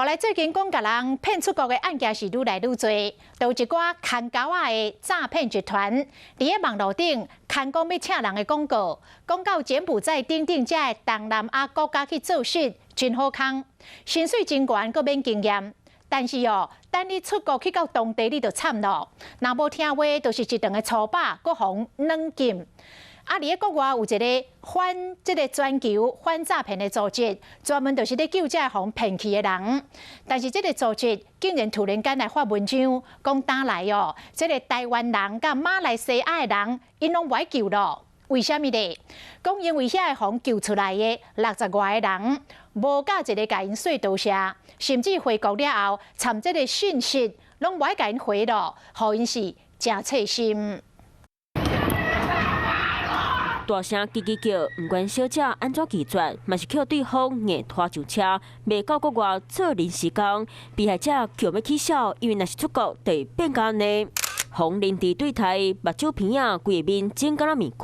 來最近講共人騙出國的案件是愈來愈濟，就有一寡牽狗仔的詐騙集團，佇咧網路頂牽講欲請人的廣告，講到柬埔寨等等遮的東南亞國家去做事，真好康，薪水真懸，閣免經驗。但是哦，等你出國去到當地，你就慘咯。若無聽話，就是一頓的粗饱，閣予軟禁。啊！佇咧國外有一个反這个全球反詐騙的組織，專門就是咧救這個予騙去的人。但是這个組織竟然突然間來發文章，講今來哦，這个台灣人佮馬來西亞的人，𪜶攏無愛救咯。為啥物咧？講因為遐个予救出來的六十外个人，無佮一个共𪜶說多謝，甚至回國了後，參這个訊息攏無愛共𪜶回咯，予𪜶是誠刺心。大聲吱吱叫，毋管小姐按怎拒絕，嘛是予對方硬拖上車，賣到國外做臨時工。被害者叫欲起痟，因為若是出國，就會變甲按呢。予人質對待，目睭鼻仔，規个面整敢若面具，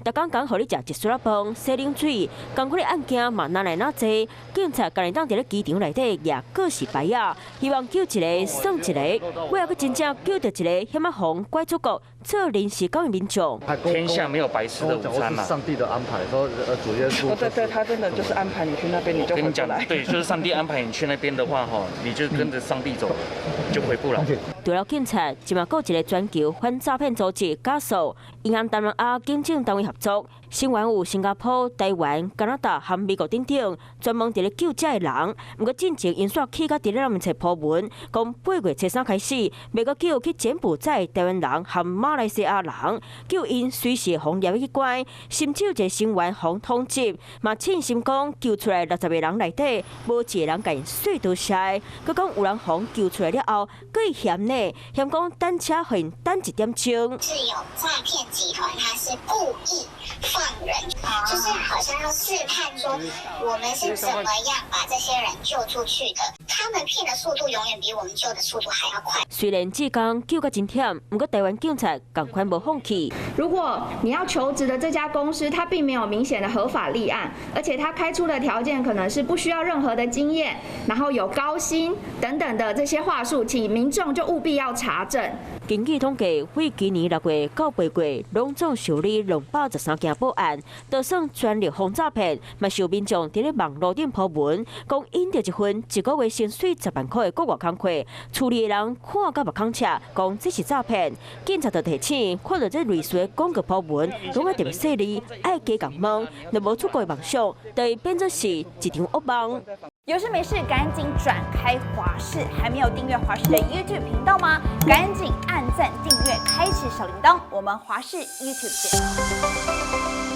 逐工共予你食一撮仔飯、洗冷水，仝款的案件嘛若來若濟。警察共會當佇咧機場內底攑告示牌仔，希望救一个算一个，尾後閣真正救著一个，險仔予拐出國做臨時工的民眾。天下沒有白吃的午餐嘛。上帝的安排，說主耶穌。對對，他真的就是安排你去那邊，你就跟你講，對，就是上帝安排你去那邊的話，吼，你就跟着上帝走，就回不來。除了警察，這嘛閣有一个全球反詐騙組織加速，𪜶和東南亞警政單位合作，成員有新加坡、台灣、加拿大和美國等等，專門佇咧救這个人。毋過進前𪜶煞去甲佇咧面冊鋪文，講8月初3開始，袂閣救去柬埔寨台灣人和馬來西亞人，救𪜶隨時會予掠去關，甚至有一个成員予通緝，嘛凊心講救出來60個人內底，無一个人共𪜶說多謝。閣講有人予救出來了後，閣會嫌呢，嫌講等車予𪜶等一點鐘。是有詐騙集團，他是故意放人，就是好像要試探說我們是怎麼樣把這些人救出去的。他們騙的速度永遠比我們救的速度還要快。雖然志工救甲真忝，毋過台灣警察仝款無放棄。如果你要求職的這家公司，它並沒有明顯的合法立案，而且它開出的條件可能是不需要任何的經驗，然後有高薪等等的這些話術，請民眾就務必要查證。根據統計，對今年6月到8月，攏總受理213件報案，就算全力防詐騙，嘛是有民眾佇咧網路頂鋪文，講𪜶著一份一個月薪水10萬塊的國外工課，厝裡的人看甲目孔赤，講這是詐騙。警察就提醒，看著這類似的廣告鋪文，攏愛特別細膩，愛加共問，若無出國的夢想，就會變做是一場噩夢。有事沒事趕緊轉開華視，還沒有訂閱華視的 YouTube 頻道嗎？趕緊按讚、訂閱、開啟小鈴鐺，我們華視 YouTube 見。